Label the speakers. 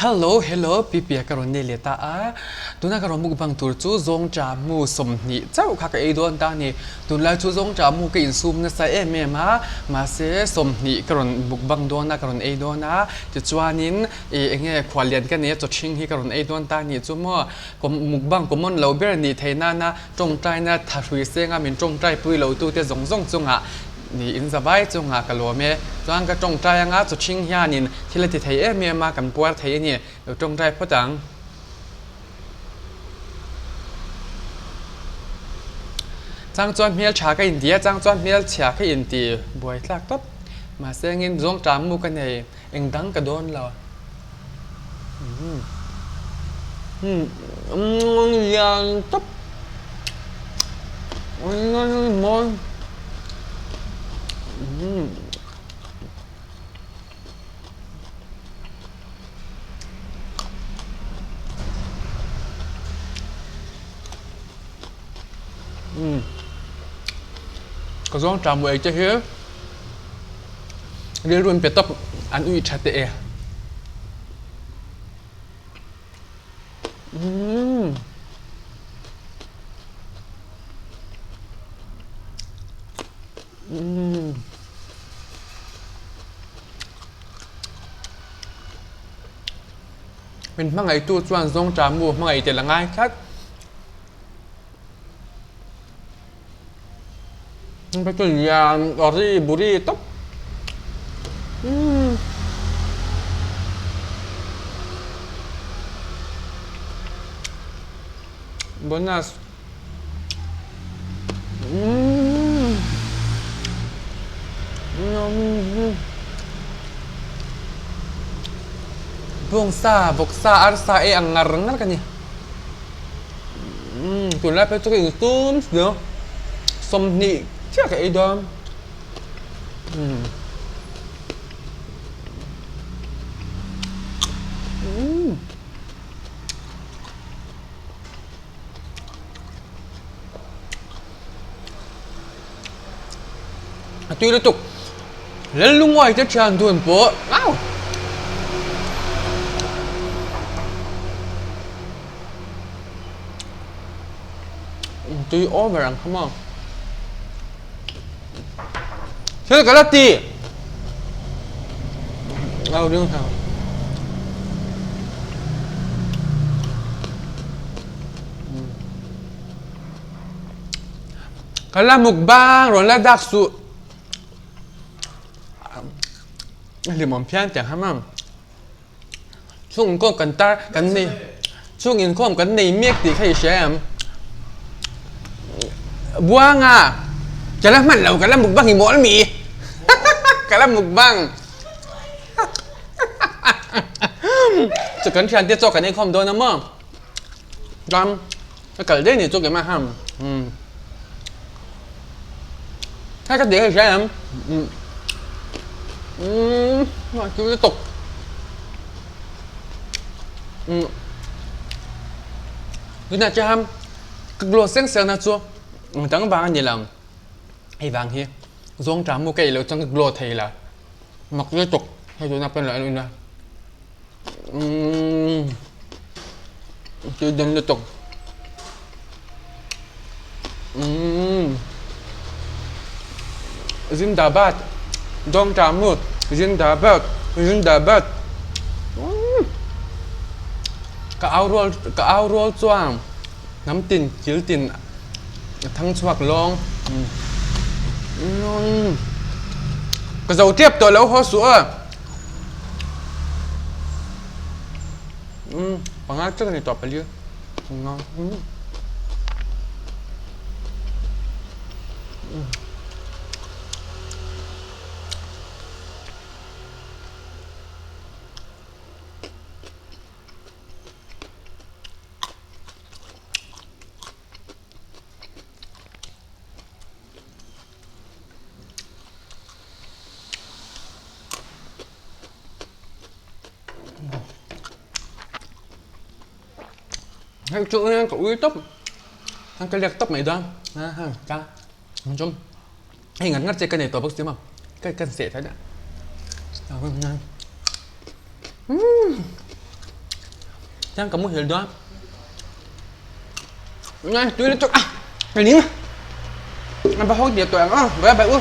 Speaker 1: Hello hello Pipia ka rawn nei leh ta a, tuna ka rawn mukbang tur chu zawngṭah mu 20 chauh kha ka ei dawn ta a ni. Tunlai chu zawngṭah mu ka insum nasa em em a, mahse 20 ka rawn mukbang dawn a ka rawn ei dawn a, tichuanin ih eng nge khuallian ka nei a chawṭhing hi ka rawn ei dawn ta a nih chu maw. Mukbang common lo ber nih theih nana ṭawngṭaina thahrui senga min ṭawngṭai pui lo tute zawng zawng chungah Ni in zavai chungah ka lawm e. Chuan ka tawngtai anga chawchhing hianin thil a ti thei em em a, kan puar thei a ni. Lo tawngtai phawt ang. Chang chuan hmeltha ka inti a, chang chuan hmelchhia ka inti buai tlak tawp. Mahse engin zawngṭah mu ka nei, eng dang ka dawn lo. Lian tawp. Mawi. Ka zawng ṭah muai te hi rilru in pe tawp an uih ṭha teh e. Min hmangaihtu chuan zawngṭah mu hmangaih tel a ngai tlat. Lian a ri buri tawp. Bonus. Bawngsa, vawksa, arsa ei ang ngar ngar ka ni. Tunlai phei chu ka insum sia 20 chiah ka ei dawn. A tui lutuk. Lallunguai te thian dun pawh au. Tui over ang kha maw. Thil ka la ti. Au ding thang. Ka la mukbang rawn la dak suh. Hlimawm phian tiang kha maw. Chung inkhawm kan tar kan nei chung inkhawm kan nei mek tih kha i hria em? Buanga ka la hman lo ka la mukbang i mawl mi ka la mukbang chu kan thian te chaw kan inkhawm dawn a maw ram ka kal daih ni chu keimah ham hei ka tih kha i hria em umm chu lutuk umm tunah chuan ka glow seng seng na chu dang vang a ni lo hei vang hi zawngṭah mu ka ei loh chuan ka glow thei lo mak lutuk hei tuna pawn lo en ila umm tui dawn lutuk umm zindabad zawngṭah mu zindabad zindabad umm ka au rual ka au rual chuan hnam tin kil tin a thang chhuak lawng umm ka zo tep tawh lo haw suh a. Umm panga chiah ka ni tawh pali nga umm. Hei chu hian ka ui tawp a ka lek tawp mai dawn a ha ta chuan hei ngat ngat che ka nei tawh bawk si maw ka ka seh that a umm. Tiang ka muhil dawn. Ngai tui lutuk a. Ka ning. An va hawk diak tawh ang aw. Bye bye u.